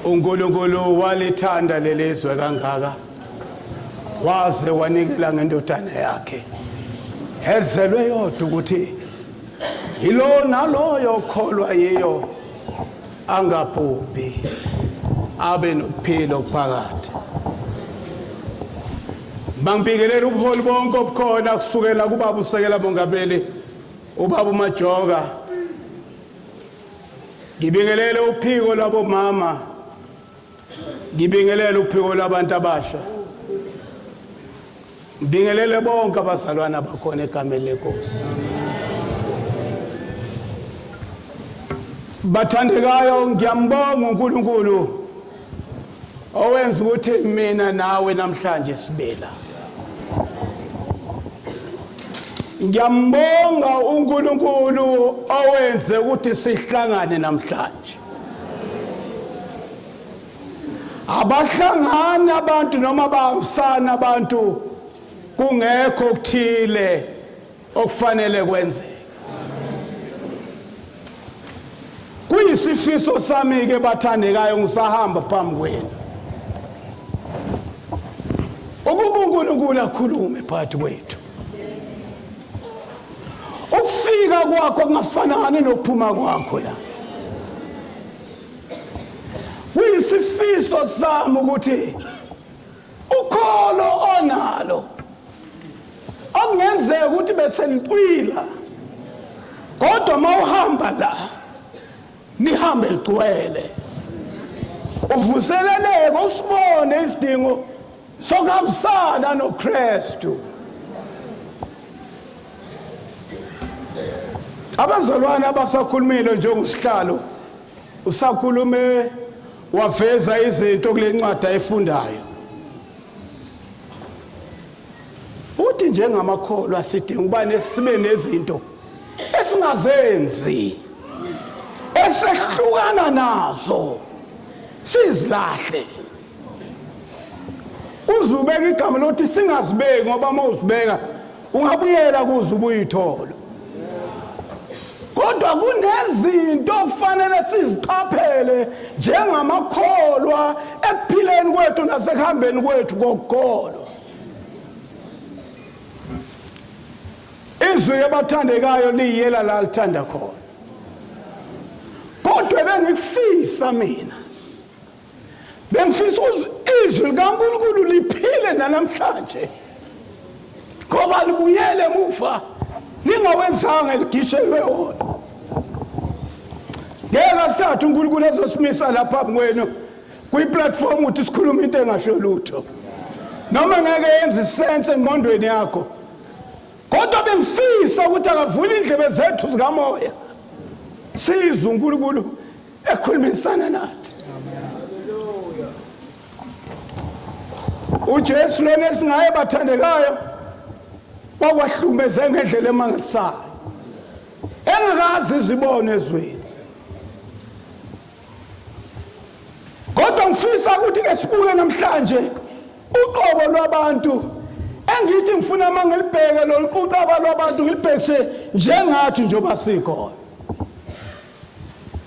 uNkulunkulu walithanda lelizwe kangaka waze wanikela ngendodana yakhe ezelwe yodwa ukuthi yilo naloyo okholwa yiyo angabhubhi abe nokuphila okuphakade. Bangibingelela ubuholi bonke obukhona kusukela kubaba usekela mongameli ubaba uMajoka. Ngibingelele uphiko lwabomama. Ngibingelele uphiko lwabantu abasha. Ngibingelele bonke abazalwana bakhona egameni lenkosi. Bathandekayo, ngiyambonga uNkulunkulu owenza ukuthi mina nawe namhlanje sibela. Ngiyambonga uNkulunkulu owenze ukuthi sihlangane namhlanje. Abahlangani abantu noma bahambisana abantu kungekho okuthile okufanele kwenzeke. Kuyisifiso sami ke bathandekayo ngisahamba phambi kwenu ukuba uNkulunkulu akhulume phakathi kwethu. Ukufika kwakho kungafanani nokuphuma kwakho la. Kuyisifiso sami ukuthi ukholo onalo okungenzeka ukuthi bese licwila kodwa mawuhamba la nihambe ligcwele uvuseleleke usibone isidingo sokuhambisana noKristu. Abazalwane abasakhulumile njengosihlalo usakhulume waveza izinto kule ncwadi ayifundayo. Uthi njengamakholwa sidinga ukuba nesibe nezinto esingazenzi esehlukana nazo sizilahle. Uzubeka igama lokuthi singazibeki ngoba uma uzibeka ungabuyela kuze ubuyitholo. Kodwa kunezinto okufanele siziqaphele njengamakholwa ekuphileni kwethu nasekuhambeni kwethu kokukholwa. Izwi abathandekayo liyela la lithanda khona. Kodwa bengikufisa mina Bengifisa izwi likaNkulunkulu liphile nanamhlanje ngoba libuyele emuva lingawenzanga ligishelwe wona. Ngeke asithathe uNkulunkulu ezosimisa lapha kwenu kwi-platform ukuthi sikhulume into engasho lutho noma ngeke yenze isense engqondweni yakho kodwa bengifisa ukuthi akavule indlebe zethu zikamoya sizwe uNkulunkulu ekhulumisana nathi. UJesu lona esingaye bathandekayo wakwahlukumeze ngendlela emangalisayo engakazi izibone ezweni. Kodwa ngifisa ukuthi ke sibuke namhlanje uqobo lwabantu engithi ngifuna uma ngilibheke lolu quqaba lwabantu ngilibhekise njengathi njengoba sikhona.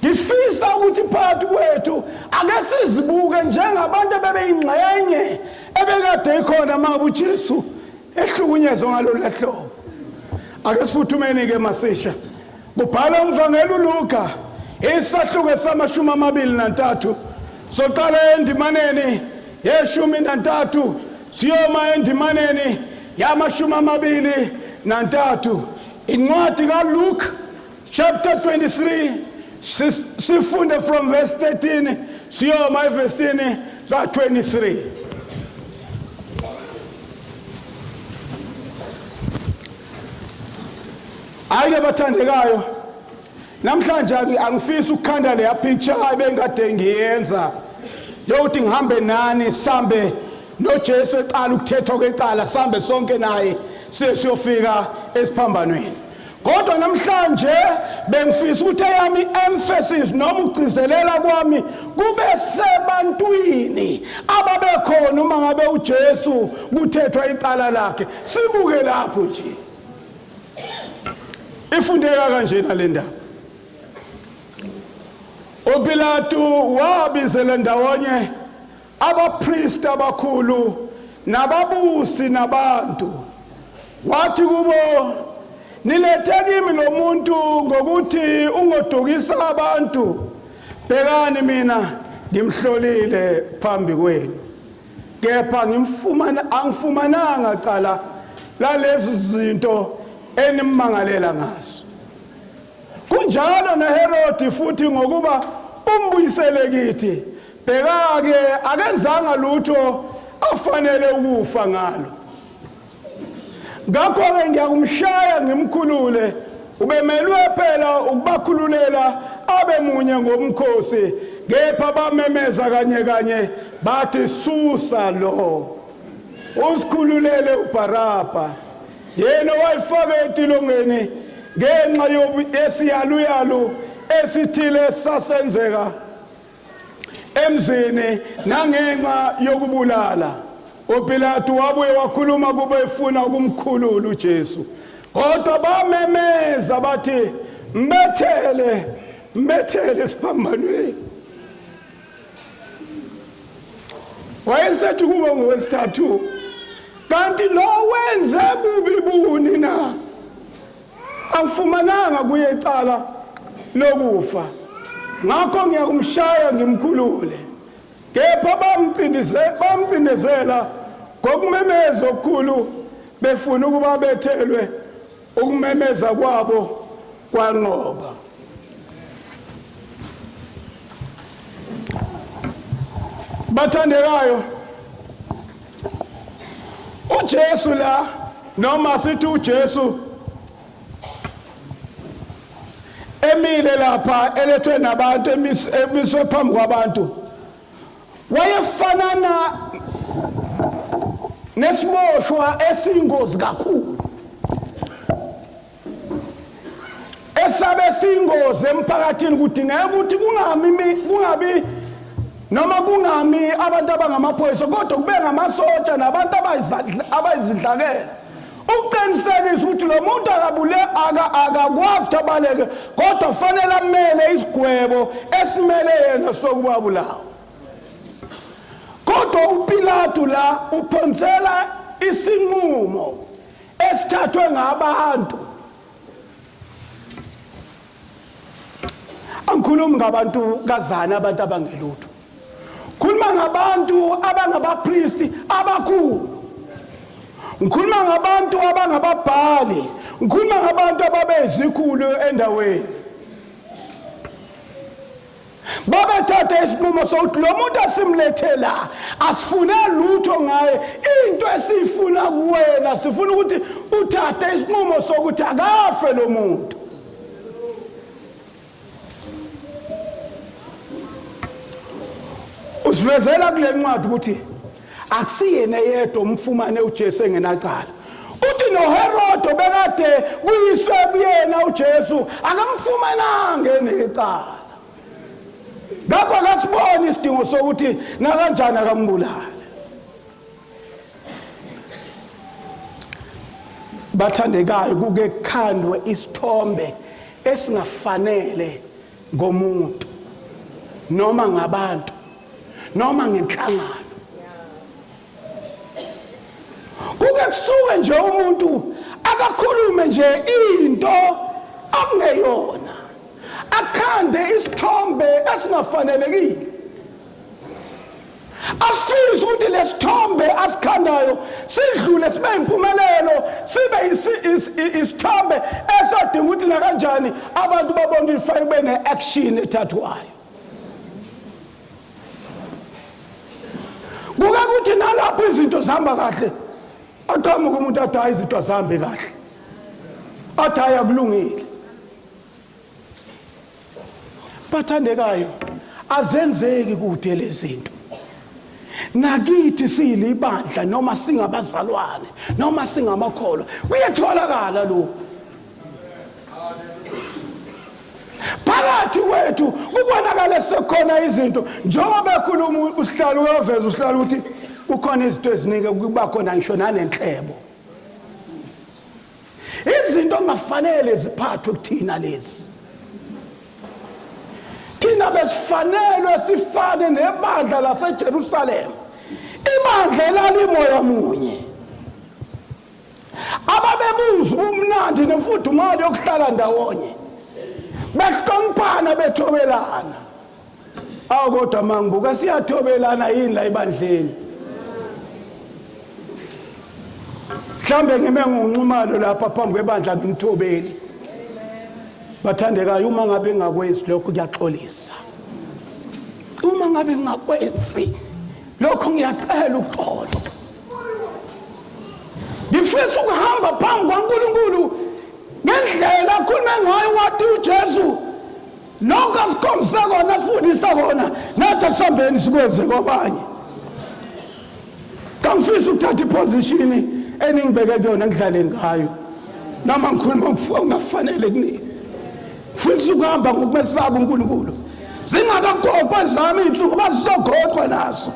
Ngifisa ukuthi phakathi kwethu ake sizibuke njengabantu ebebeyingxenye ebekade ikhona uma uJesu ehlukunyezwa ngalolu hlobo. Ake siphuthumeni-ke masisha. Kubhala umvangeli uLuka isahluko samashumi 23 soqala endimaneni yeshumi nantathu siyoma endimaneni yamashumi 23. Incwadi kaLuke chapter 23 sifunde from verse 13 siyoma evesini ka-23. Hhayi-ke bathandekayo, namhlanje angifisi ukukhanda leya picture ebengikade ngiyenza yokuthi ngihambe nani sambe noJesu eqala ukuthethwa kwecala sambe sonke naye siye siyofika esiphambanweni. Kodwa namhlanje bengifisa ukuthi eyami emphasis noma ukugcizelela kwami kube sebantwini ababekhona uma ngabe uJesu kuthethwa icala lakhe. Sibuke lapho nje. Ifundeka kanjena le ndaba. UPilatu wabizela ndawonye abapristi abakhulu nababusi nabantu, wathi kubo, nilethe kimi lo muntu ngokuthi ungodukisa abantu. Bhekani, mina ngimhlolile phambi kwenu, kepha ngimfumana angifumananga cala lalezi zinto enimmangalela ngazo. Kunjalo noHerodi futhi, ngokuba umbuyisele kithi. Bheka-ke, akenzanga lutho afanele ukufa ngalo. Ngakho-ke ngiyakumshaya ngimkhulule. Ubemelwe phela ukubakhululela abe munye ngomkhosi, kepha bamemeza kanye kanye bathi, susa lo, usikhululele uBharabha. Yena owayifaka etilongweni ngenxa yesiyaluyalu esithile sasenzeka emzini nangenxa yokubulala. UPilatu wabuye wakhuluma kubo efuna ukumkhulula uJesu, kodwa bamemeza bathi, mbethele, mbethele esiphambanweni. Wayesethi kubo ngowesithathu, kanti lo wenze bubi buni na? Angifumananga kuye icala lokufa, ngakho ngiyakumshaya ngimkhulule. Kepha bamcindezela ngokumemeza okukhulu, befuna ukuba bethelwe. Ukumemeza kwabo kwanqoba. Bathandekayo, uJesu la, noma sithi uJesu emile lapha elethwe nabantu, emiswe phambi kwabantu, wayefanana nesiboshwa esiyingozi kakhulu, esabe siyingozi emphakathini. Kudingeka ukuthi kungami kungabi noma kungami abantu abangamaphoyisa, kodwa kube ngamasotsha nabantu abayizidlakela, ukuqinisekisa ukuthi lo muntu akabule akakwazi ukuthi abaleke, kodwa fanele amele isigwebo esimele yena sokuba bulawa. Kodwa uPilatu la uphonsela isinqumo esithathwe ngabantu. Angikhulumi ngabantu kazana, abantu abangelutho. Khuluma ngabantu abangabapristi abakhulu, ngikhuluma ngabantu abangababhali, ngikhuluma ngabantu ababezikhulu endaweni. Babethatha isinqumo sokuthi lo muntu asimlethe la, asifune lutho ngaye. Into esiyifuna kuwena, sifuna ukuthi uthathe isinqumo sokuthi akafe lo muntu. Usivezela kule ncwadi ukuthi akusiyena yedwa umfumane uJesu engenacala. Uthi noHerode bekade kuyiswe kuyena uJesu akamfumananga enecala. Ngakho akasiboni isidingo sokuthi nakanjani akambulale. Bathandekayo, kuke kukhandwe isithombe esingafanele ngomuntu noma ngabantu noma ngenhlangano. Kuke kusuke nje umuntu akakhulume nje into akungeyona, akhande isithombe esingafanelekile, afise ukuthi lesithombe asikhandayo sidlule sibe impumelelo, sibe isithombe esadinga ukuthi nakanjani abantu babone ukuthi fanele kube ne-action ethathwayo. Kuke kuthi nalapho izinto zihamba kahle, aqhamuke umuntu athi hayi, izinto azihambe kahle, athi hayi, akulungile. Bathandekayo, azenzeki kude lezinto. Nakithi siyilibandla, noma singabazalwane, noma singamakholwa, kuyatholakala lokhu phakathi kwethu, kubonakale sekukhona izinto. Njengoba ekhuluma usihlalo, uyoveza usihlalo ukuthi kukhona izinto eziningi, kuba khona ngisho nanenhlebo, izinto ongafanele ziphathwe kuthina lezi. Thina Thina besifanelwe sifane nebandla laseJerusalema, ibandla elalimoya munye, ababebuza ubumnandi nemfudumalo yokuhlala ndawonye, behloniphana, bethobelana. Awu kodwa mangibuka, siyathobelana yini la ebandleni? Mhlambe ngime ngonxumalo lapha phambi kwebandla, ngimthobeli. Bathandekayo, uma ngabe ngakwenzi lokho, kuyaxolisa. Uma ngabe ngingakwenzi lokho, ngiyacela uxolo. Ngifisa ukuhamba phambi kwaNkulunkulu ngendlela akhulume ngayo, wathi uJesu, lokho asikhombise kona, asifundisa kona, nathi asihambeni sikwenze kwabanye. Kangifisi ukuthatha iposition eningibeke kuyona, ngidlale ngayo noma ngikhuluma okungafanele kunini. Ngifisa ukuhamba ngokumesaba uNkulunkulu, zingakagoqwa ezami iy'nsuku, bazizogoqwa nazo.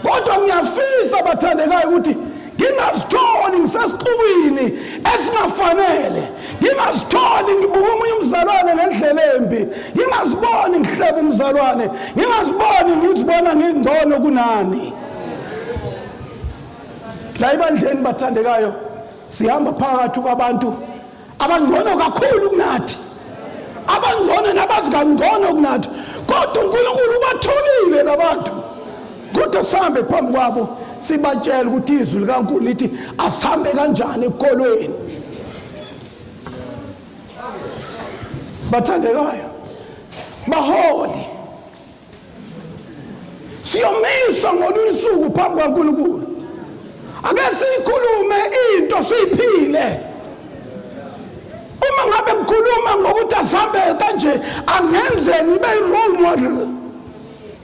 Kodwa ngiyafisa, bathandekayo, ukuthi ngingazitholi ngisesixukwini esingafanele, ngingazitholi ngibuka omunye umzalwane ngendlela embi, ngingaziboni ngihleba umzalwane, ngingaziboni ngizibona ngingcono kunani. La ebandleni, bathandekayo, sihamba phakathi kwabantu abangcono kakhulu kunathi, abangcono nabazi kangcono kunathi, kodwa uNkulunkulu ubathobile labantu. Kodwa sihambe phambi kwabo, sibatshela ukuthi izwi likaNkulunkulu lithi asihambe kanjani ekukholweni. Bathandekayo, baholi, siyomiswa ngolunye usuku phambi kwaNkulunkulu. Ake siyikhulume into siyiphile. Uma ngabe ngikhuluma ngokuthi asihambe kanje, angenze ngibe i-role model,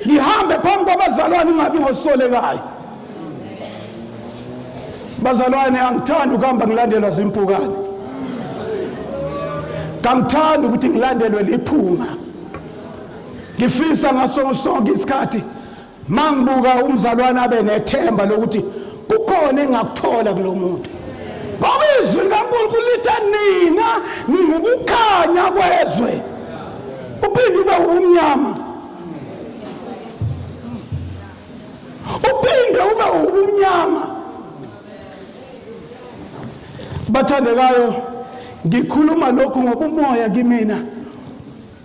ngihambe phambi kwabazalwane, ngingabi ngosolekayo. Bazalwane, angithandi ukuhamba ngilandelwa zimpukane, kangithandi ukuthi ngilandelwe liphunga. Ngifisa ngaso sonke isikhathi mangibuka umzalwane abe nethemba lokuthi kukhona engakuthola kulo muntu, ngoba izwi likaNkulunkulu lithe nina ningukukhanya kwezwe. Uphinde ube ubumnyama, uphinde ube ubumnyama. Bathandekayo, ngikhuluma lokhu ngoba umoya kimina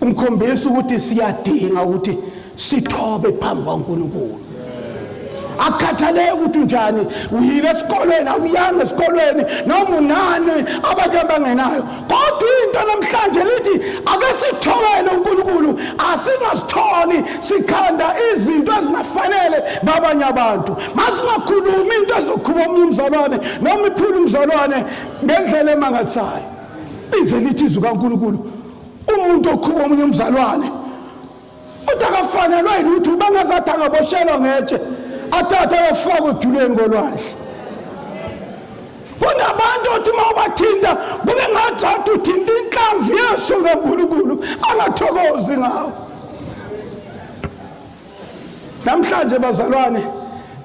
ungikhombisa ukuthi siyadinga ukuthi sithobe phambi kwaNkulunkulu. Akukhathaleki ukuthi unjani, uyile esikolweni, awuyanga esikolweni, noma unani abantu abangenayo, kodwa into namhlanje lithi ake sithobele uNkulunkulu, asingasitholi sikhanda izinto ezingafanele babanye abantu. Masingakhulumi into ezokhuba omunye umzalwane noma iphula umzalwane ngendlela emangalisayo. Ize lithi izwi kaNkulunkulu, umuntu okhuba omunye umzalwane uthi akafanelwe yilutho, ubangazathi angaboshelwa ngetshe, athathe ayofakwa ejulweni kolwandle. Kunabantu othi uma ubathinta kube ngathi athi uthinta inhlamvu yeso kaNkulunkulu, angathokozi ngawo. Namhlanje, bazalwane,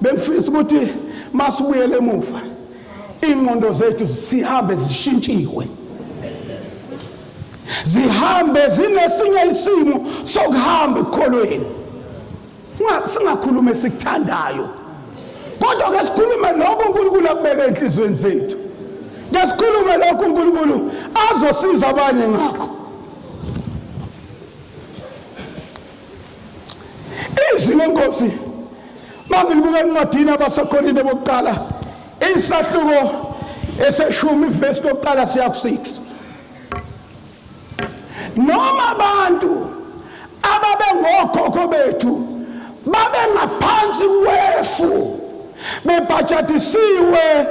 bengifisa ukuthi masibuyele emuva, ingqondo zethu sihambe zishintshiwe, zihambe zinesinye isimo sokuhamba ekukholweni. Singakhuluma esikuthandayo, kodwa ke sikhulume lokho uNkulunkulu akubeke enhliziyweni zethu, ke sikhulume lokho uNkulunkulu azosiza abanye ngakho. Izwi lenkosi mangilibuka encwadini abaseKorinte bokuqala, isahluko eseshumi, ivesi lokuqala siya ku-6: noma abantu ababengokhokho bethu babengaphansi kwefu, bebhajadisiwe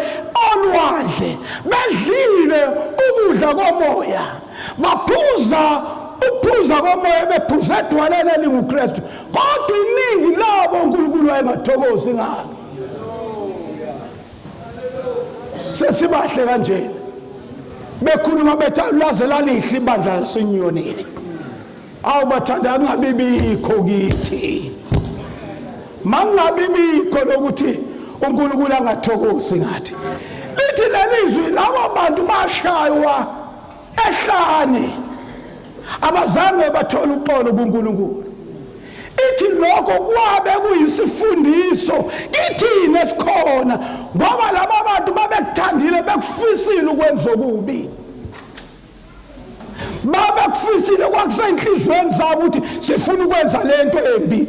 olwandle, bedlile ukudla komoya, baphuza ukuphuza komoya, bephuza edwaleni elinguKristu, kodwa iningi labo uNkulunkulu wayengathokozi ngalo. Sesibahle kanjena, bekhuluma bethi laze lalihle ibandla lasenyonini. Awu bathanda, kungabibikho kithi, makungabibikho lokuthi uNkulunkulu angathokozi ngathi. Lithi lelizwi, labo bantu bashaywa ehlane, abazange bathole uxolo kuNkulunkulu. lokho kwabe kuyisifundiso kithina esikhona, ngoba laba bantu babekuthandile, bekufisile ukwenza okubi, babekufisile, kwakusenhliziyweni zabo ukuthi sifuna ukwenza lento embi.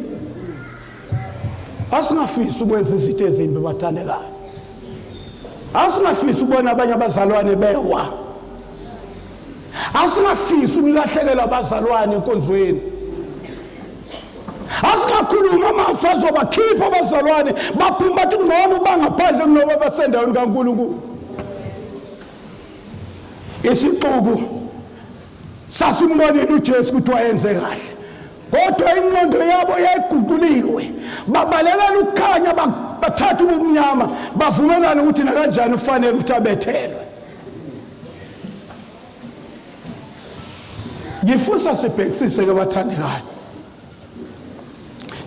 Asingafisi ukwenza izinto ezimbi, bathandekayo. Asingafisi ukubona abanye abazalwane bewa. Asingafisi ukulahlekelwa abazalwane enkonzweni. Asingakhulumi amazwi azobakhipha abazalwane baphuma bathi kungcono ukuba ngaphandle kunoba basendaweni kaNkulunkulu. Isixuku sasimbonile uJesu ukuthi wayenze kahle, kodwa ingqondo yabo yayiguquliwe. Babalekela ukukhanya, bathatha ubumnyama, bavumelana ukuthi nakanjani ufanele ukuthi abethelwe. Ngifisa sibhekisise ke bathandekayo,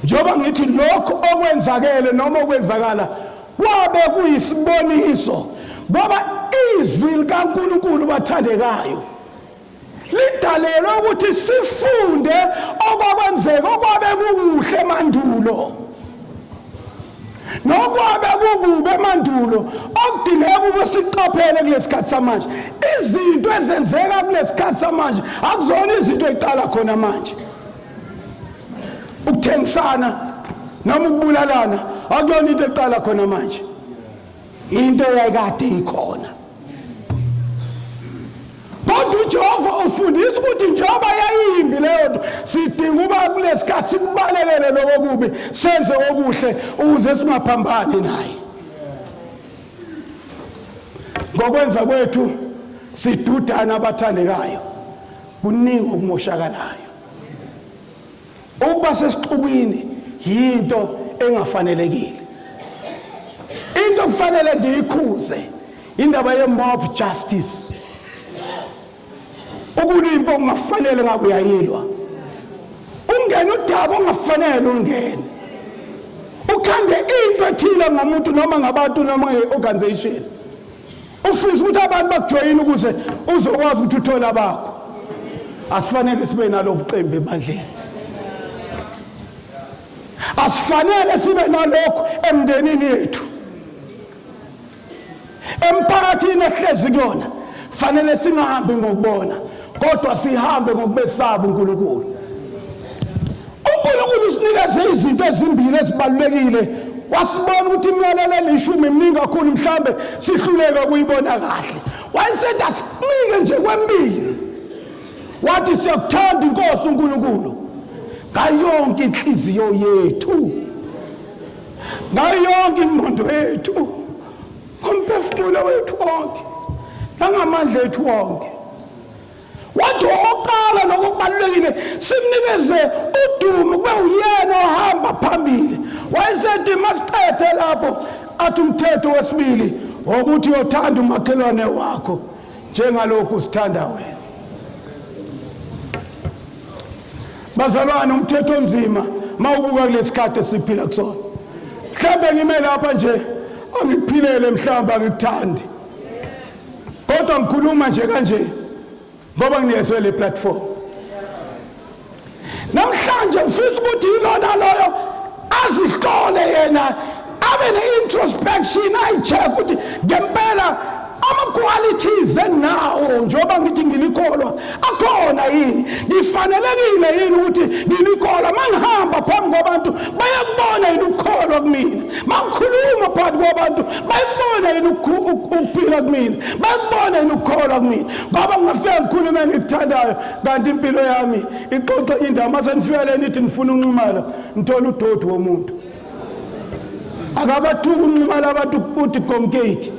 njengoba ngithi lokho okwenzakele noma okwenzakala kwabe kuyisiboniso, ngoba izwi likaNkulunkulu, bathandekayo, lidalelwe ukuthi sifunde okwakwenzeka, okwabe kukuhle emandulo nokwabe kukubi emandulo, okudingeka ukuba siqaphele kulesikhathi samanje. Izinto ezenzeka kulesikhathi samanje akuzona izinto eziqala khona manje. Ukuthengisana noma ukubulalana akuyona into eqala khona manje, into eyayikade ikhona. Kodwa uJehova ufundisa ukuthi njengoba yayimbi leyo nto, sidinga uba kulesikhathi sikubalekele lokho kubi, senze okuhle ukuze singaphambani naye. Ngokwenza kwethu sidudana, abathandekayo, kuningi okumoshakalayo. Ukuba sesixukwini yinto engafanelekile. Into kufanele ngiyikhuze indaba ye-mob justice, ukulimpa okungafanele ngabe uyayilwa, ungene udaba ongafanele ungene, ukhande into ethile ngomuntu noma ngabantu noma nge-organization, ufisa ukuthi abantu bakujoyine ukuze uzokwazi ukuthi uthole abakho. Asifanele sibe nalobu qembu ebandleni, asifanele sibe nalokho emndenini yethu, emphakathini ehlezi kuyona. Fanele singahambi ngokubona, kodwa sihambe ngokubesaba uNkulunkulu. UNkulunkulu usinikeze izinto ezimbili ezibalulekile, wasibona ukuthi imiyalelo elishumi miningi kakhulu, mhlambe sihluleka ukuyibona kahle. Wayesethi asikunike nje kwembili, wathi siyakuthanda inkosi uNkulunkulu ngayo yonke inhliziyo yethu, ngayo yonke ingqondo yethu, ngomphefumulo wethu wonke, nangamandla ethu wonke. Wathi okokuqala lokho kubalulekile, simnikeze udumo, kube uyena ohamba phambili. Wayesethi masiqede lapho, athi umthetho wesibili wokuthi uyothanda umakhelwane wakho njengalokhu usithanda wena. Bazalwane, umthetho onzima mawubuka kulesikhathi esiphila kusona. Mhlawumbe ngime lapha nje angikuphilele, mhlawumbe angikuthandi, kodwa ngikhuluma nje kanje ngoba nginikezwe le platform namhlanje. Ngifisa ukuthi yilona loyo azihlole yena, abe ne-introspection, ayi-check ukuthi ngempela ama-qualities enginawo njengoba ngithi ngilikholwa akhona yini, ngifanelekile yini ukuthi ngilikholwa. Uma ngihamba phambi kwabantu bayakubona yini ukukholwa kumina? Uma ngikhuluma phakathi kwabantu bayakubona yini ukuphila kumina? Bayakubona yini ukukholwa kumina? Ngoba ngingafika ngikhulume engikuthandayo, kanti impilo yami ixoxe indaba. Mase nifika le nithi nifuna unxumalo, nithola udoti womuntu. Akabathuka unxumalo abantu uthi gomcake.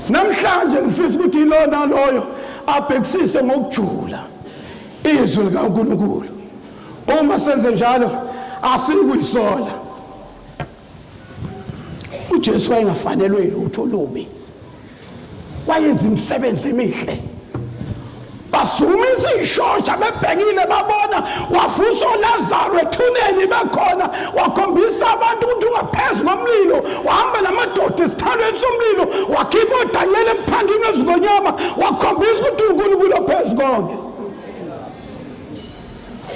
Namhlanje ngifisa ukuthi ilona loyo abhekisise ngokujula izwi likaNkulunkulu. Uma senze njalo asikuyisola. uJesu wayengafanelwe lutho lubi, wayenza imisebenzi emihle. Basukuma izishosha bebhekile, babona wavusa uLazaro ethuneni bekhona, wakhombisa abantu ukuthi ungaphezu komlilo, wahamba namadoda esithalweni somlilo, wakhipha oDanyela emphandini wezingonyama, wakhombisa ukuthi uNkulunkulu ophezu konke.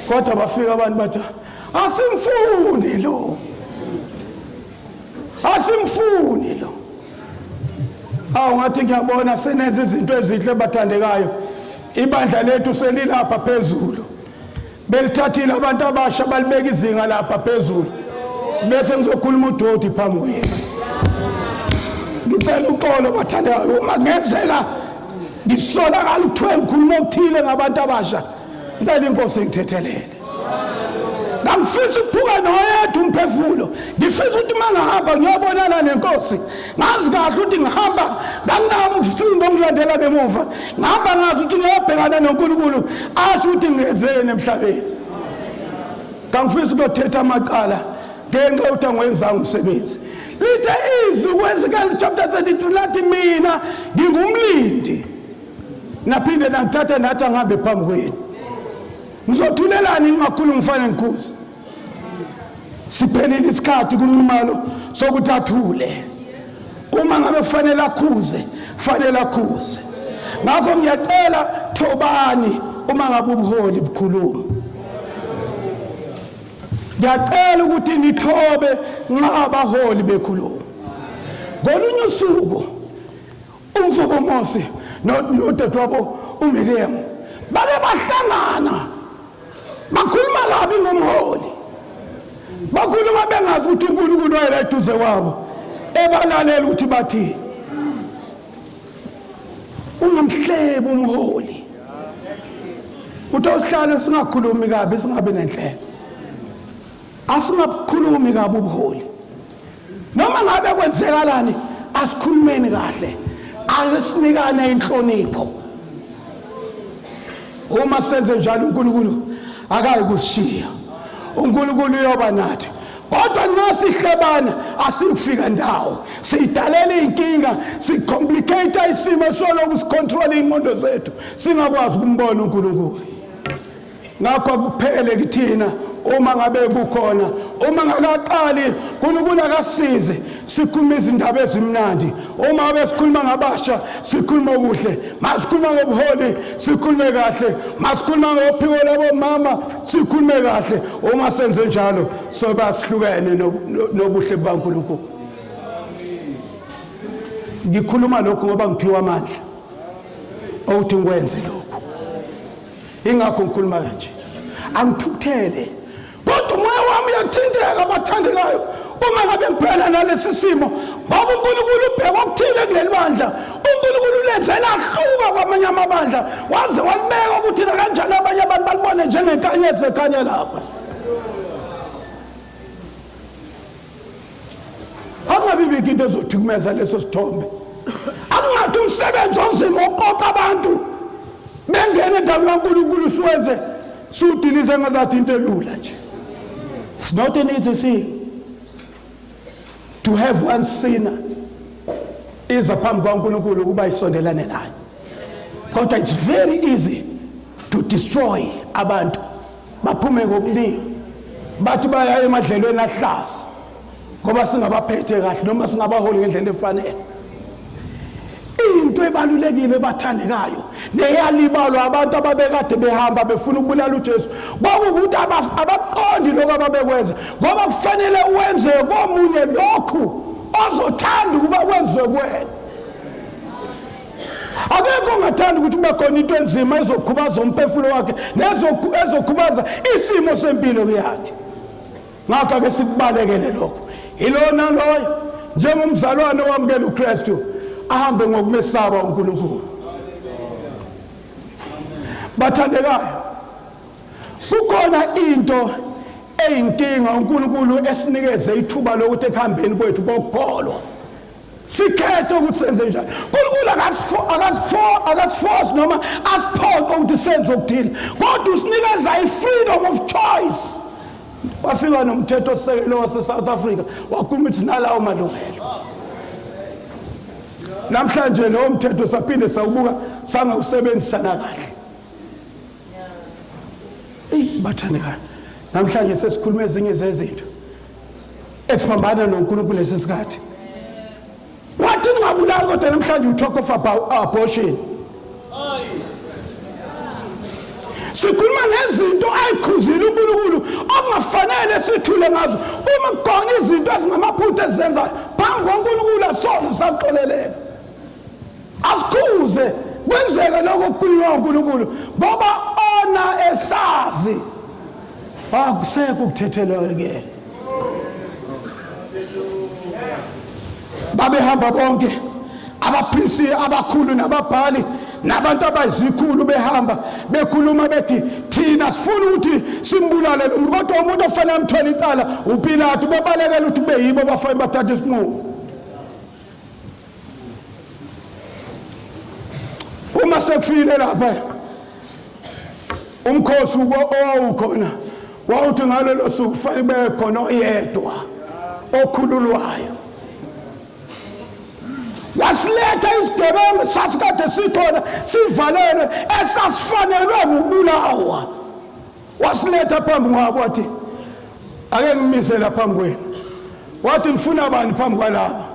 Kodwa bafika abantu bathi asimfuni lo, asimfuni lo. Awu, ngathi ngiyabona senenza izinto ezinhle bathandekayo. Ibandla lethu selilapha phezulu, belithathile abantu abasha balibeka izinga lapha phezulu, bese ngizokhuluma udoti phambi kwenu. Ngicela uxolo bathandekayo uma kungenzeka ngisolakala ukuthiwe ngikhuluma okuthile ngabantu abasha. Ngicela inkosi ingithethelele. Ngangifisa ukuphuka noyedwa umphefumulo, ngifisa ukuthi uma ngihamba ngiyobonana nenkosi, ngazi kahle ukuthi ngihamba nganginawo umsindo ongilandela ngemuva, ngihamba ngazi ukuthi ngiyobhekana noNkulunkulu asho ukuthi ngenzeni emhlabeni. Ngangifisa ukuyothetha amacala ngenxa yokuthi angiwenzanga umsebenzi. Lithe izwi kweZekiel chapter 33 lathi mina ngingumlindi, naphinde nangithatha nathi angihambe phambi kwenu. Ngizothulelani ngingakhulumi ngifane ngikhuze? Siphelile isikhathi kunxumalo sokuthi athule. Uma ngabe kufanele akhuze, kufanele akhuze. Ngakho ngiyacela thobani uma ngabe ubuholi bukhuluma. Ngiyacela ukuthi nithobe nxa abaholi bekhuluma. Ngolunye usuku umfo Mose nodadewabo uMiriam bake bahlangana bakhuluma kabi ngomholi, bakhuluma bengazi ukuthi uNkulunkulu wayela eduze kwabo ebalalela ukuthi bathi ungamhlebi umholi. Uthi awusihlale singakhulumi kabi, singabi nenhlebo, asingabukhulumi kabi ubuholi. Noma ngabe kwenzekalani, asikhulumeni kahle, ake sinikane inhlonipho. Uma senze njalo uNkulunkulu akayi kusishiya, uNkulunkulu uyoba nathi. Kodwa nxa sihlebana asikufika ndawo, siyidalela iy'nkinga, sicomplicate isimo soloku sicontrol iy'nqondo zethu, singakwazi ukumbona uNkulunkulu. Ngakho kuphele kithina uma ngabe kukhona, uma ngakaqali uNkulunkulu akasize sikhuluma izindaba ezimnandi. Uma ngabe sikhuluma ngabasha sikhuluma okuhle, masikhuluma ngobuholi sikhulume kahle, masikhuluma ngophiko labomama sikhulume kahle. Uma senze njalo soba sihlukene nobuhle bukaNkulunkulu. Ngikhuluma lokhu ngoba ngiphiwa amandla okuthi ngikwenze lokhu, ingakho ngikhuluma kanje. Angithukuthele, kodwa umoya wami uyathinteka abathandekayo uma ngabe ngiphela nalesi simo, ngoba uNkulunkulu ubheka okuthile kuleli bandla. uNkulunkulu ulenze lahluka kwamanye amabandla, waze walibeka ukuthi nakanjani abanye abantu balibone njengenkanyezi ekhanya lapha. Akungabi bikho into ezothukumeza leso sithombe. Akungathi umsebenzi onzima oqoqa abantu bengena endaweni kaNkulunkulu siwenze siwudilize ngazathi into elula nje. It's not an easy thing to have one sinner iza phambi kwaNkulunkulu ukuba isondelane naye, kodwa it's very easy to destroy abantu baphume ngokuningi bathi baya emadlelweni ahlaza ngoba singabaphethe kahle noma singabaholi ngendlela efanele. Into ebalulekile ebathandekayo neyalibalwa abantu ababekade behamba befuna ukubulala uJesu kwakuwukuthi abaqondi lokho ababekwenza, ngoba kufanele wenze komunye lokhu ozothanda ukuba kwenziwe kuwena. Akekho ongathanda ukuthi kube khona into enzima ezokhubaza umphefumulo wakhe nezokhubaza isimo sempilo yakhe. Ngakho ake sikubalekele lokho. Ilona loyo njengomzalwane owamukela uKristu ahambe ngokumesaba uNkulunkulu. Bathandekayo, kukhona into eyinkinga uNkulunkulu esinikeze ithuba lokuthi ekuhambeni kwethu kokukholwa sikhethe ukuthi senze njani. uNkulunkulu akasiforce noma asiphoqe ukuthi senze okuthile, kodwa usinikeza i-freedom of choice. Wafika nomthetho osisekelo wase-South Africa wakhuluma ukuthi nalawo malungelo. Namhlanje lowo mthetho saphinde sawubuka sangawusebenzisana kahle. Eyi bathandekayo, namhlanje sesikhuluma ezinye zezinto esiphambana noNkulunkulu lesi sikhathi. Wathi ningabulali, kodwa namhlanje we talk of abortion. Sikhuluma ngezinto ayikhuzile uNkulunkulu okungafanele sithule ngazo. Uma kukhona izinto ezingamaphutha esizenzayo phambi kwaNkulunkulu asoze saxoleleka. Asikhuze kwenzeke lokho okukhulunywa uNkulunkulu ngoba ona esazi akusekho ukuthethelwa ke. Babehamba bonke abaprisi abakhulu nababhali nabantu abayizikhulu behamba bekhuluma bethi thina sifuna ukuthi simbulale lo muntu, kodwa umuntu ofanele amthole icala uPilatu. Bebalekela ukuthi kube yibo abafanele bathathe isinqumo. Uma sekufikile lapha umkhosi owawukhona wawuthi ngalolo suku kufanele kube khona oyedwa okhululwayo. Wasiletha isigebengu sasikade sikhona sivalelwe esasifanelwe ngukubulawa, wasiletha phambi kwabo, wathi ake ngimise la phambi kwenu. Wathi ngifuna bani phambi kwalaba?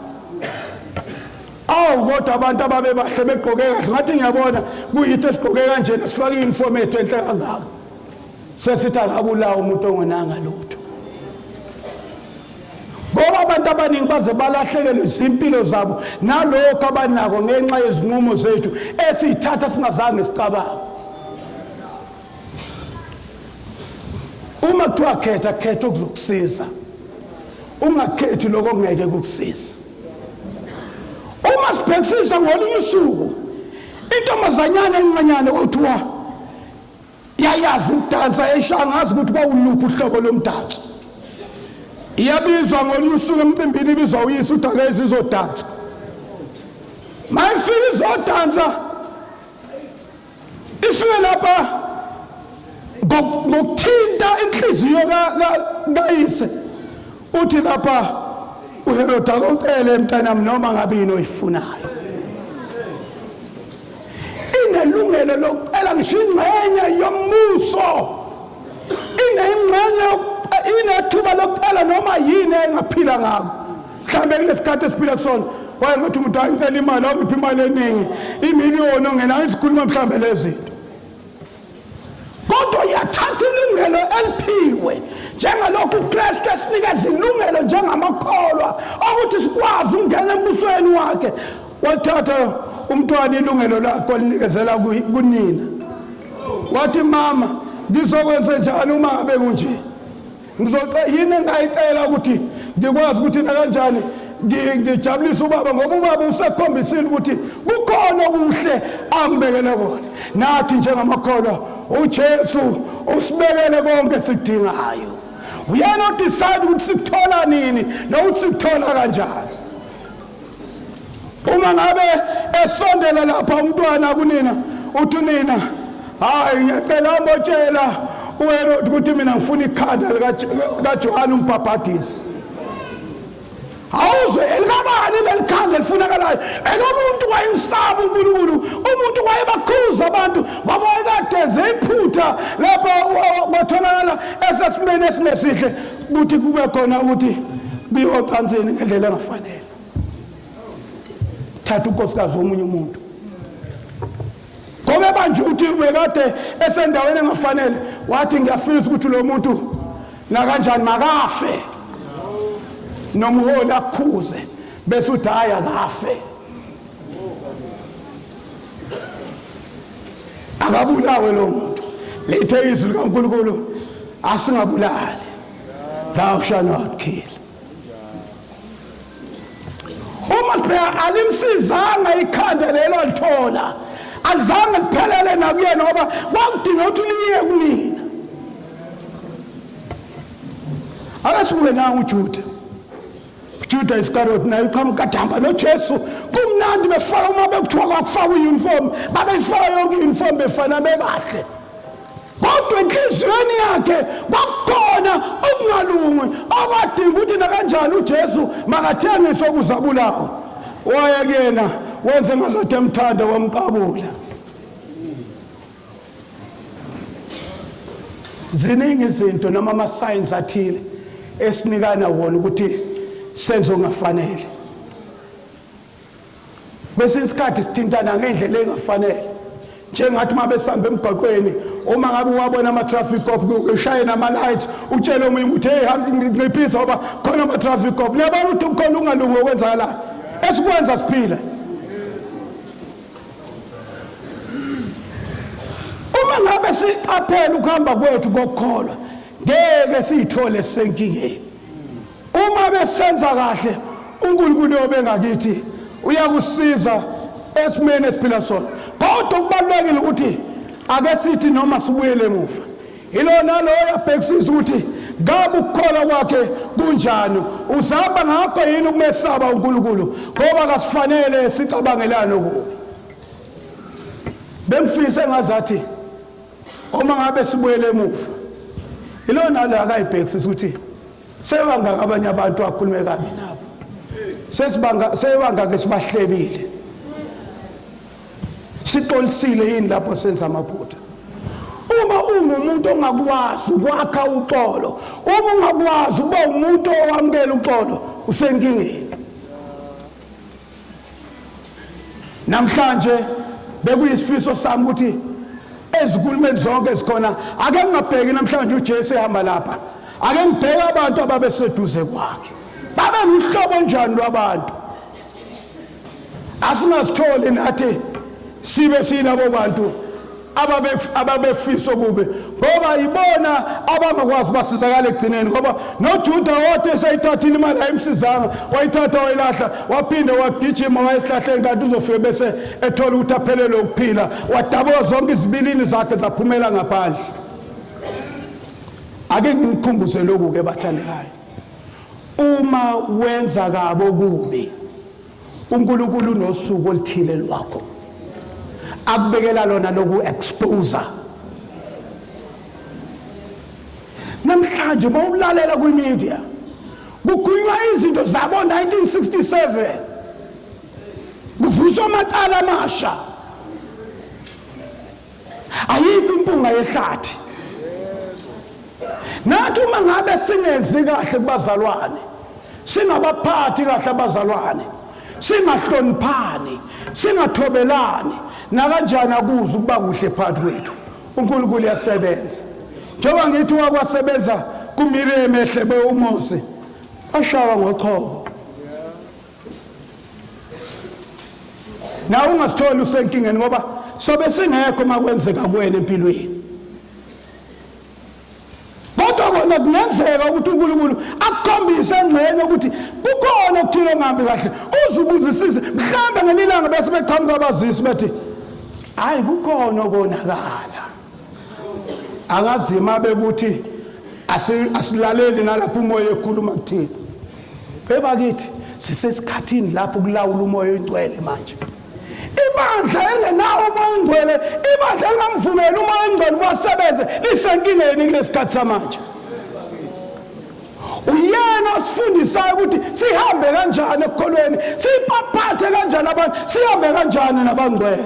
Awu, kodwa abantu ababebahle begqoke kahle, ngathi ngiyabona kuyitho esigqoke kanjena, sifake i-uniform yethu enhle kangaka, sesithi akabulawa umuntu ongonanga lutho. Ngoba abantu abaningi baze balahlekelwe izimpilo zabo nalokho abanako ngenxa yezinqumo zethu esiyithatha singazange sicabange. Uma kuthiwa khetha, khetha okuzokusiza, ungakhethi lokho okungeke kukusiza. Uma sibhekisisa ngolunye usuku, intombazanyana encanyana kwakuthiwa yayazi ukudansa, yayishaya ngazi ukuthi kwawuluphi uhlobo lomdanso. Iyabizwa ngolunye usuku emcimbini, ibizwa uyise uthi akeze izodansa. Mayifika izodansa, ifike lapha ngokuthinta inhliziyo kayise, uthi lapha uHerod, akocele mntanami noma ngabe yini oyifunayo. Inelungelo lokucela ngisho ingxenye yombuso, inengxenye, inethuba lokucela noma yini engaphila ngako. Mhlawumbe kulesikhathi esiphila kusona wayengathi umuntu ayicela imali, awungiphi imali eningi, imiliyoni ongena isikhuluma mhlawumbe lezinto, kodwa uyathatha ilungelo eliphiwe njengalokhu uKristu esinikeza ilungelo njengamakholwa ukuthi sikwazi ukungena embusweni wakhe. Wathatha umntwana ilungelo lakhe walinikezela kunina, wathi mama ngizokwenza njani uma ngabe kunje? Ngizocela yini engayicela ukuthi ngikwazi ukuthi nakanjani ngijabulise ubaba, ngoba ubaba usekhombisile ukuthi kukhona okuhle angibekele kona. Nathi njengamakholwa uJesu usibekele konke esikudingayo. Uyena odecide ukuthi sikuthola nini nokuthi sikuthola kanjani. Uma ngabe esondela lapha umntwana kunina, uthi unina, hayi ngiyacela ambotshela uHerod ukuthi mina ngifuna ikhanda likaJohane umbhabhadisi. Awuzwe elikabani leli khanda elifunakalayo? Elomuntu wayemsaba uNkulunkulu, umuntu wayebakhuza abantu ngoba wayekade enze iphutha lapho kwatholakala esesimeni esingesihle ukuthi kube khona ukuthi kuyiwe ocansini ngendlela engafanele, thatha unkosikazi womunye umuntu. Ngoba ebanje ukuthi ubekade esendaweni engafanele, wathi ngiyafisa ukuthi lo muntu nakanjani makafe, nomholi akukhuze bese uthi hayi akafe, akabulawe lo muntu. Lethe izwi likaNkulunkulu, asingabulali, thou shall not kill. Uma sibheka alimsizanga ikhanda lelo alithola, alizange liphelele nakuyena ngoba kwakudinga ukuthi liye kunina. Ake sibuke nangu uJuda, Juda Iscariot, naye uqhamuka kade hamba noJesu kumnandi, befaka uma bekuthiwa kwakufakwa i-uniform, babeyifaka yonke i-uniform befana bebahle, kodwa enhliziyweni yakhe kwakukhona ukungalungi okwadinga ukuthi nakanjani uJesu makathengiswe ukuze abulawe. Waya kuyena wenze ngazathi emthanda, wamqabula. Ziningi izinto noma ama-signs athile esinikana wona ukuthi senze okungafanele. Kwesinye isikhathi sithintana ngendlela engafanele, njengathi uma besihamba emgwaqweni Uma ngabe uwabona ama-traffic cop, ushaye nama-lights, utshele omunye ukuthi, hey, nciphisa ngoba khona ama-traffic cop. Niyabona ukuthi kukhona ukungalungi okwenzakalayo esikwenza siphila. Uma ngabe siqaphela ukuhamba kwethu kokukholwa, ngeke siyithole sisenkingeni. Uma besenza kahle, uNkulunkulu yobe ngakithi uyakusiza esimeni esiphila sona. Kodwa kubalulekile ukuthi ake sithi noma sibuyele emuva, ilona loyo abhekisisa ukuthi ngabe ukukholwa kwakhe kunjani, uzama ngakho yini ukumesaba uNkulunkulu, ngoba kasifanele sicabangelane okubi. Bengifise ngazathi uma ngabe sibuyele emuva, ilona lo akayibhekisisa ukuthi sebangaka abanye abantu akhulume kabi nabo, sesibanga sebangaka sibahlebile, sixolisile yini lapho senza amaphutha. Uma ungumuntu ongakwazi ukwakha uxolo, uma ungakwazi ukuba umuntu owamukela uxolo, usenkingeni. Namhlanje bekuyisifiso sami ukuthi ezikulumeni zonke ezikhona ake ngingabheki namhlanje uJesu ehamba lapha, ake ngibheke abantu ababeseduze kwakhe, babe luhlobo njani lwabantu. Asingazitholi nathi sibe siyilabo bantu ababefisa okubi, ngoba ibona abangakwazi basizakala ekugcineni. Ngoba noJuda wathi eseyithathile imali ayimsizanga, wayithatha wayilahla, waphinde wagijima wayesihlahleni, kanti uzofike bese ethola ukuthi aphelelwe ukuphila, wadabuka zonke izibilini zakhe zaphumela ngaphandle. Ake nginikhumbuze lokhu-ke bathandekayo, uma wenza kabi okubi, uNkulunkulu unosuku oluthile lwakho akubekela lona loku expose. Namhlanje bawulalela kwi-media kukhulunywa izinto zabo 1967, kuvuswa amacala amasha. Ayikho impunga yehlathi. Nathi uma ngabe singenzi kahle kubazalwane, singabaphathi kahle abazalwane, singahloniphani, singathobelani, nakanjani akuzi ukuba kuhle phakathi kwethu. uNkulunkulu uyasebenza, njengoba ngithi wakwasebenza kuMiriam ehlebe uMose, washawa ngochoko. Nawe ungasitholi usenkingeni, ngoba sobe singekho uma kwenzeka kuwena empilweni. Kodwa kona kungenzeka ukuthi uNkulunkulu akukhombise engxenye ukuthi kukhona okuthile ongahambi kahle, uze ubuzisise mhlawumbe ngelinye ilanga bese beqhamuka abazisi bethi hayi, kukhona okonakala. Angazima bekuthi asilaleli nalapho umoya ekhuluma kuthina. Ebakithi sisesikhathini lapho kulawula umoya oyingcwele manje. Ibandla elingenawo umoya oyingcwele, ibandla elingamvumeli umoya oyingcwele ubasebenze, lisenkingeni kulesikhathi samanje. Uyena osifundisayo ukuthi sihambe kanjani ekukholweni, sipaphathe kanjani abantu, sihambe kanjani nabangcwele.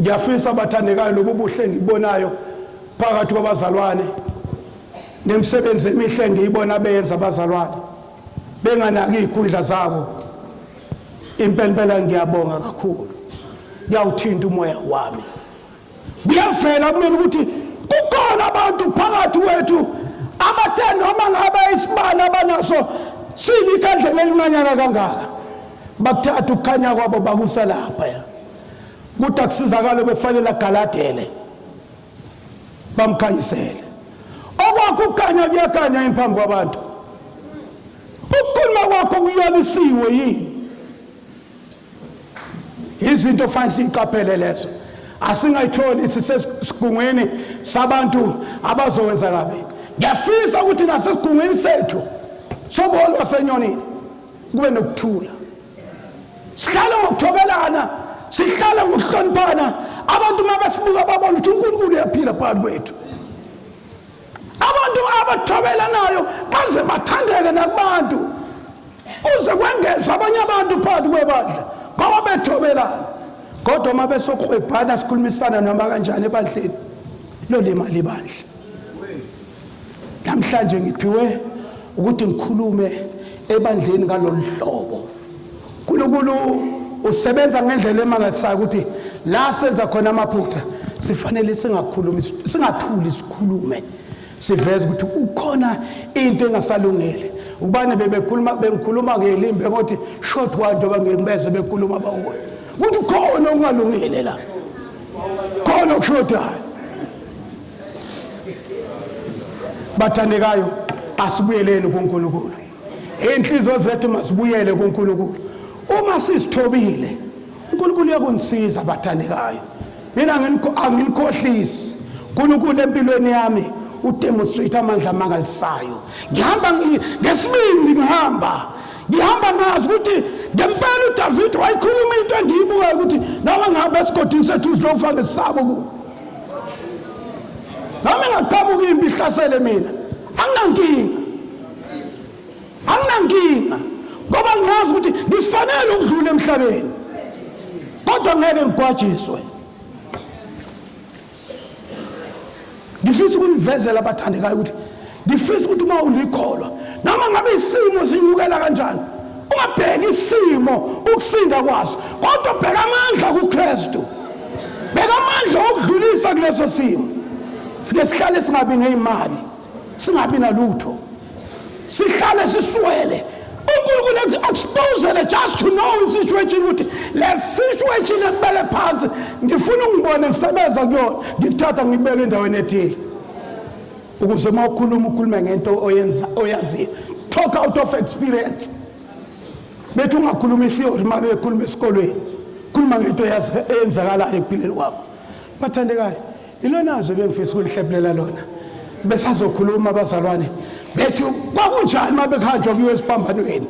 Ngiyafisa bathandekayo, lobu buhle engibubonayo phakathi kwabazalwane nemisebenzi emihle engiyibona beyenza abazalwane benganaki iy'khundla zabo, impela ngiyabonga kakhulu, kuyawuthinta umoya wami. Kuyavela kumina ukuthi kukhona abantu phakathi kwethu abathe noma ngabe isibani abanaso sibi ikhandlela elincanyana kangaka, bakuthatha ukukhanya kwabo bakusa lapha kuthi akusizakale, befanele agaladele bamkhanyisele. Okwakho ukukhanya kuyakhanya yini phambi kwabantu? Ukukhuluma kwakho kuyalisiwe yini? Izinto fanele siyiqaphele lezo, asingayitholi sisesigungwini sabantu abazowenza kabi. Ngiyafisa ukuthi nasesigungwini sethu sobuholi basenyonini kube nokuthula, sihlale ngokuthobelana, sihlale ngokuhloniphana. Abantu uma besibuka babona ukuthi uNkulunkulu uyaphila phakathi kwethu. Abantu abathobelanayo baze bathandeke nakubantu, kuze kwengezwe abanye abantu phakathi kwebandla ngoba bethobelana. Kodwa uma besokrwebhana sikhulumisana noma kanjani ebandleni, lolimali ibandla. Namhlanje ngiphiwe ukuthi ngikhulume ebandleni ngalolu hlobo. uNkulunkulu usebenza ngendlela emangalisayo ukuthi La senza khona amaphutha sifanele singakhulumi, singathuli, sikhulume, siveze ukuthi ukhona into engasalungile. Ukubane bebekhuluma, bengikhuluma ngelimbe ngothi short one, njengoba ngibeze bekhuluma abaholi ukuthi khona okungalungile la, khona okushodayo. Bathandekayo, asibuyeleni kuNkulunkulu. Inhliziyo zethu masibuyele kuNkulunkulu. Uma sisithobile, uNkulunkulu uyakunisiza, bathandekayo. Mina anginikhohlisi, uNkulunkulu empilweni yami udemonstrate amandla amangalisayo. Ngihamba ngesibindi, ngihamba ngazi ukuthi ngempela uDavid wayikhuluma into engiyibukayo, ukuthi noma ngabe esigodini sethu silofa ngesabo ku noma ingaqhamuka impi ihlasele mina, anginankinga, anginankinga, ngoba ngiyazi ukuthi ngifanele ukudlula emhlabeni, kodwa ngeke ngigwajiswe. Ngifisa ukunivezela, abathandekayo, ukuthi ngifisa ukuthi uma ulikholwa, noma ngabe isimo sinyukela kanjani, ungabheki isimo ukusinda kwaso, kodwa bheka amandla kuKristu, bheka amandla okudlulisa kuleso simo. Sike sihlale singabi neyimali, singabi nalutho, sihlale siswele, uNkulunkulu expose just to know isituation, ukuthi le situation ekubeke phansi ngifuna ungibone ngisebenza kuyona, ngikuthatha ngibeke endaweni ethile, ukuze uma ukhuluma ukhulume ngento oyenza oyaziyo. Talk out of experience. Bethi ungakhuluma itheory uma bekhuluma esikolweni, khuluma ngento eyenzakalayo ekuphileni kwakho. Bathandekayo, ilona zwe bengifisa ukulihlephulela lona. Besazokhuluma abazalwane bethi kwakunjani uma bekuhanjwa kuyiwe esiphambanweni,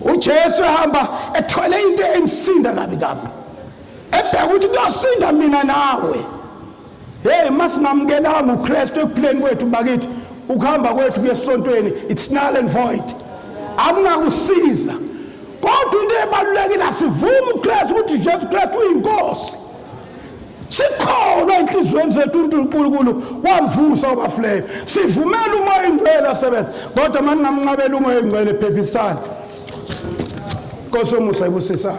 uJesu ehamba ethwele into emsinda kabi kabi, ebheka ukuthi kuyosinda mina nawe. Hey, masingamukelanga uKristu ekuphileni kwethu, bakithi, ukuhamba kwethu kuye esontweni, it's null and void, akunakusiza. Kodwa into ebalulekile, asivume uKristu ukuthi Jesu Kristu uyinkosi, sikholwa enhliziyweni zethu ukuthi uNkulunkulu wamvusa kwabafileyo, sivumele uMoya oyiNgcwele asebenze. Kodwa uma ningamnqabela uMoya oyiNgcwele, phephisani. Nkosi yomusa ibusisana.